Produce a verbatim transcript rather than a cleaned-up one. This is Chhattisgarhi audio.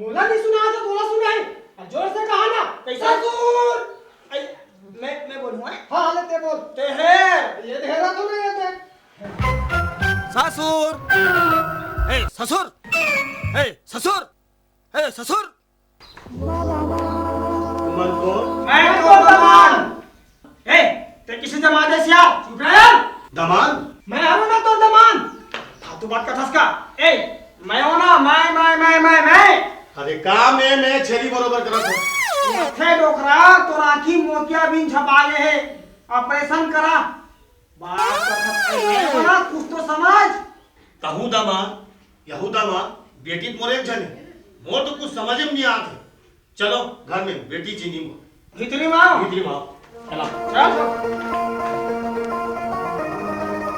मोला नहीं सुना था, तोला सुना है। अब जोर से कहा ना। कैसा? ससुर। ऐ, मैं मैं बोलूँ, हैं? हाँ, ले ते बोल। तेहर। ये तेहरा तो नहीं है ते। ससुर। ए ससुर। ए ससुर। ए ससुर। तुमन कोन? मैं तो दमान। ए, ते किसे दमाद हस यार? चुप रह यार। दमाद? मैं हूँ ना तो दमाद। फालतू बात करथस का? ए, मैं हूँ ना, मैं, मैं, मैं, मैं, मैं। अरे का मैं, मैं छेरी बरोबर करत हस? थे डोकरा, तोर आँखी मोतियाबिंद छपा गे हे। ऑपरेशन करा। बात करथस का? मैं हूँ ना, कुछ तो समझ। तहूँ दमाद, यहू दमाद, बेटी मोर एक झन हे। मोर तो कुछ समझ में नहीं आत हे। चलो, घर में बेटी चिन्ही मोर। भीतरी में आओ। भीतरी में आओ। चला। चल।